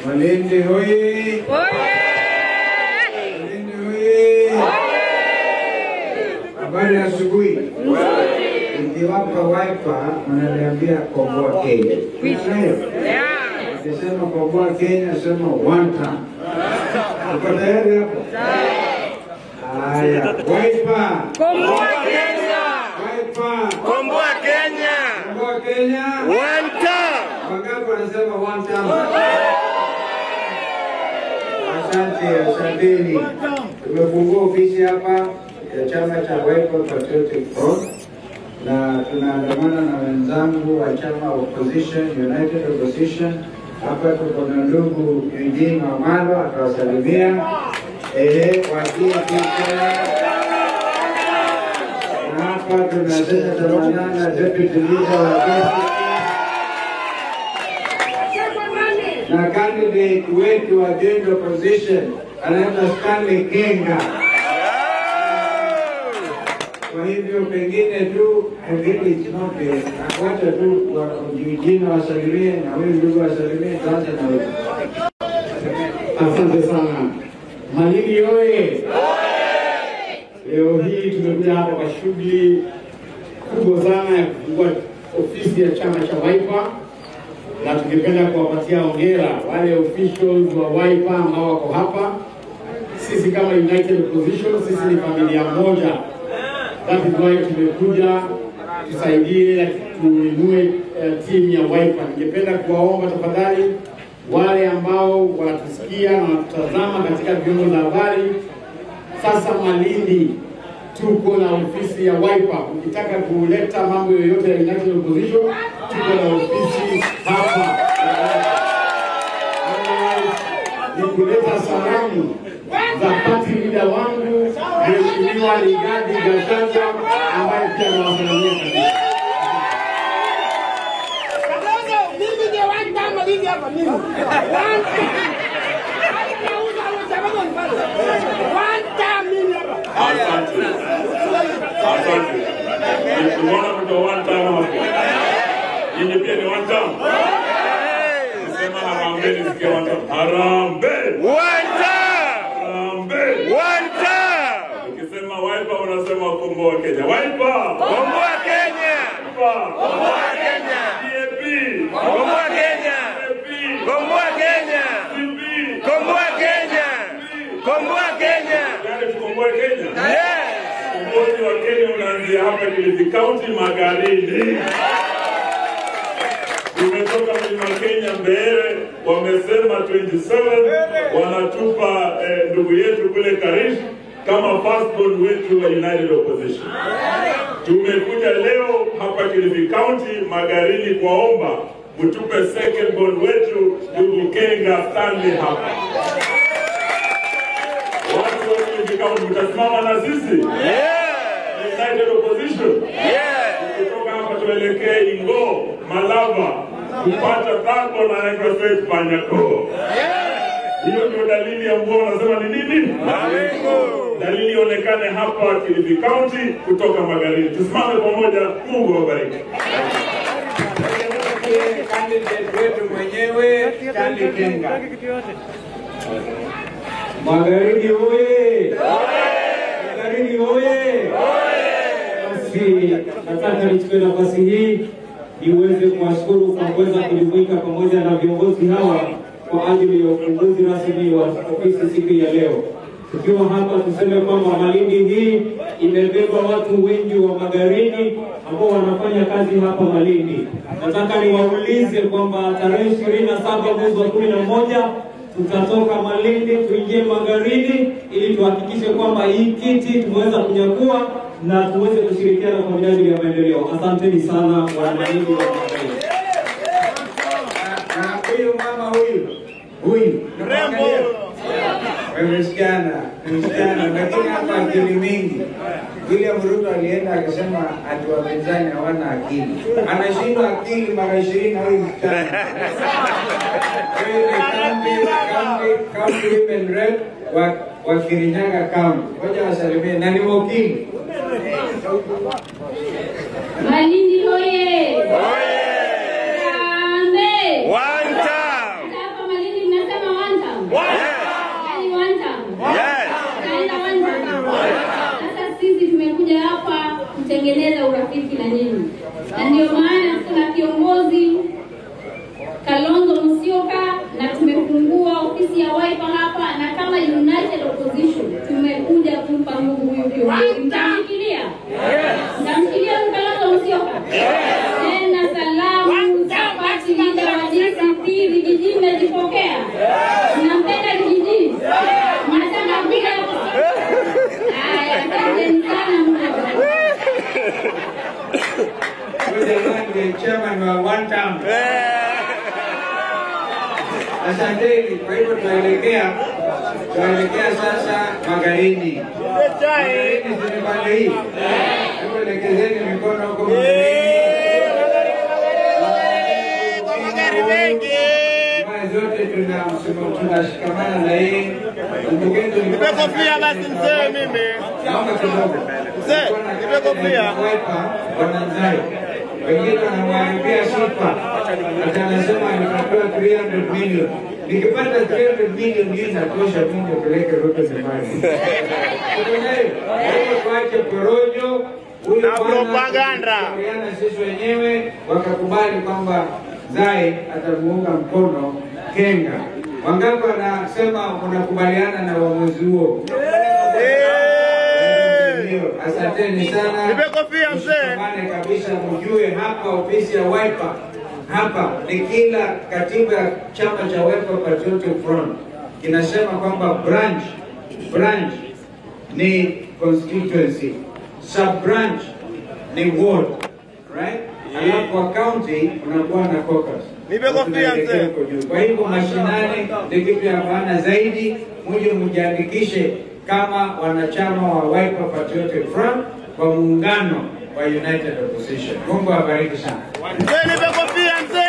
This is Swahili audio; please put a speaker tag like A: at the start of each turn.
A: Malindi hoye! Malindi hoye! Habari ya asubuhi. Nikiwapa Wiper wananiambia komboa Kenya. Nikisema komboa Kenya sema one time. Uko tayari hapo? Haya, Wiper.
B: Komboa Kenya.
A: Wiper.
B: Komboa Kenya.
A: Komboa Kenya.
B: One time.
A: Wangapi wanasema one time? Asante, asanteni. Tumefungua ofisi hapa ya chama cha Wiper Patriotic Front na tunaandamana na wenzangu wa chama opposition, United Opposition. Hapa tuko na ndugu Eugene Wamalwa atawasalimia. Wa DAP. Na hapa tuna Senator Manana, Deputy Leader wa DAP, na candidate wetu wa joint opposition anaitwa Stanley Kenga. Kwa hivyo pengine tu it's not wacha tu Eugene wasalimie na huyu ndugu wasalimie, tuanze na wewe.
C: Asante sana. Malindi oye! Leo hii tumekuja hapa kwa shughuli kubwa sana ya kufungua ofisi ya chama cha Wiper, na tungependa kuwapatia hongera wale officials wa Wiper ambao wako hapa. Sisi kama United Opposition, sisi ni familia moja. That is why tumekuja tusaidie tuinue timu ya Wiper. Ningependa kuwaomba tafadhali wale ambao wanatusikia na wanatutazama katika vyombo vya habari, sasa Malindi tuko na ofisi ya Wiper. Ukitaka kuleta mambo yoyote ya United Opposition, tuko na ofisi hapa. Ni kuleta salamu za party leader wangu Mheshimiwa Rigathi Gachagua ambaye pia anawasalimia kabisa.
D: Asante. Umeona mtu one time hapo. Yeye pia ni one time. Sema harambee nisikie one time. Harambee.
B: One time.
D: Harambee.
B: One time.
D: Ukisema Wiper unasema komboa Kenya. Wiper.
B: Komboa Kenya.
D: Wiper.
B: Komboa Kenya.
D: DAP.
B: Komboa Kenya.
D: DAP.
B: Komboa Kenya.
D: DP.
B: Komboa Kenya. Komboa Kenya.
D: Yaani tukomboe Kenya.
B: Yes.
D: Ukombozi wa Kenya unaanzia hapa Kilifi County Magarini. Tumetoka Mlima Kenya Mbeere, wamesema 27 wanatupa ndugu yetu kule Karish kama firstborn wetu wa United Opposition. Tumekuja leo hapa Kilifi County Magarini kuwaomba mtupe secondborn wetu ndugu Kenga Stanley hapa. Watu wa Kilifi County mtasimama na sisi? United Opposition. Kutoka hapa tuelekee Ingo, Malava, kupata thambo na anaitwa Faith Panyako. Hiyo ndio dalili ya mvua, wanasema ni nini?
B: Mawingu.
D: Dalili ionekane hapa Kilifi County kutoka Magarini. Tusimame pamoja, Mungu awabariki.
A: Candidate wetu mwenyewe Stanley Kenga. Magharibi oye! Magharibi oye!
C: Basi nataka nichukue nafasi hii niweze kuwashukuru kwa kuweza kujumuika pamoja na viongozi hawa kwa ajili ya ufunguzi rasmi wa ofisi siku ya leo. Tukiwa hapa tuseme kwamba Malindi hii imebeba watu wengi wa Magarini ambao wanafanya kazi hapa Malindi. Nataka niwaulize kwamba tarehe 27 mwezi wa 11 tutatoka Malindi tuingie Magarini ili tuhakikishe kwamba hii kiti tumeweza kunyakua na tuweze kushirikiana kwa minajili ya maendeleo. Asanteni sana wana Malindi wa Magarini.
A: Na huyu mama huyu mrembo, msichana, lakini hapa akili mingi. William Ruto alienda akasema ati wapinzani hawana akili. Anashindwa akili mara 20 na huyu msichana. Huyu ni county women rep wa Kirinyaga County. Ngoja wasalimie na ni wakili.
E: Malindi oye! Harambee!
B: One
E: Na ndio maana tuna kiongozi Kalonzo Musyoka na tumefungua ofisi ya Wiper hapa, na kama United Opposition tumekuja kumpa nguvu huyu kiongozi. Mtamshikilia? Mtamshikilia huyu Kalonzo Musyoka? Tena salamu za party leader wa DCP vijijini mmezipokea? Mnampenda vijijini? Mnataka kuja? Haya, asanteni sana Mungu.
A: Huyu chairman wa one term. Asanteni. Kwa hivyo tunaelekea sasa Magarini. Magarini si pande hii. Hebu elekezeni mikono huko Magarini. Zote tunashikamana na yeye.
B: Nipe kofia basi mzee mimi. Mzee, nipe kofia.
A: Wananzai. Wengine wanamwambia sifa. Atanasema nitapewa 300 million. Nikipata 300 million hii inatosha tu nipeleke Ruto nyumbani. Kwa tuache porojo huyu
B: na propaganda.
A: Sisi wenyewe wakakubali kwamba Zai atamuunga mkono Kenga. Wangapi wanasema unakubaliana na uamuzi huo? Asanteni sana.
B: Nipe kofia mzee.
A: Kabisa mjue hapa ofisi ya Wiper hapa ni kila katiba ya chama cha Wiper Patriotic Front kinasema kwamba branch ni constituency, sub branch ni ward, right? Alafu kwa county unakuwa na caucus.
B: Nipe kofia mzee.
A: Kwa hivyo mashinani ni kitu ya maana zaidi, muje mjiandikishe kama wanachama wa Wiper Patriotic Front kwa muungano wa United Opposition. Mungu awabariki sana.
B: Mzee, nipe kofia mzee.